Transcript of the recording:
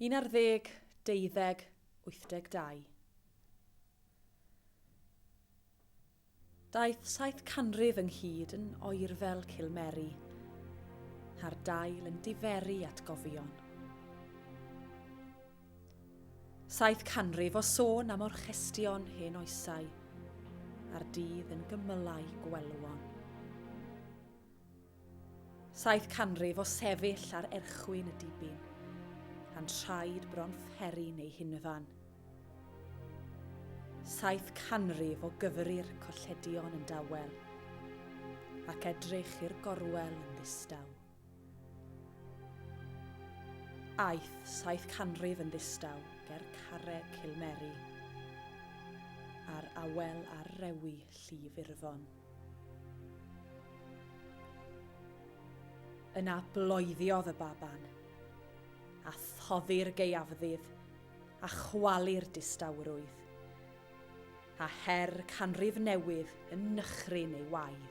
11, 12, 82. Daeth 7 canrif ynghyd yn oerfel Cilmeri, a'r dail yn diferu atgofion. 7 canrif o sôn am orchestion hen oesau, a'r dydd yn gymylau gwelwon. 7 canrif o sefyll ar erchwyn y dibyn, a'n traed bron fferi neu hunfan. 7 canrif o gyfri'r colledion yn dawel, ac edrych i'r gorwel yn ddistaw. Aeth 7 canrif yn ddistaw ger carreg Cilmeri, a'r awel ar rewi llif Irfon. Yna bloeddiodd y baban, a thoddi'r gaeafddydd, a chwalu'r distawrwydd, a her canrif newydd yn nychryn ei waedd.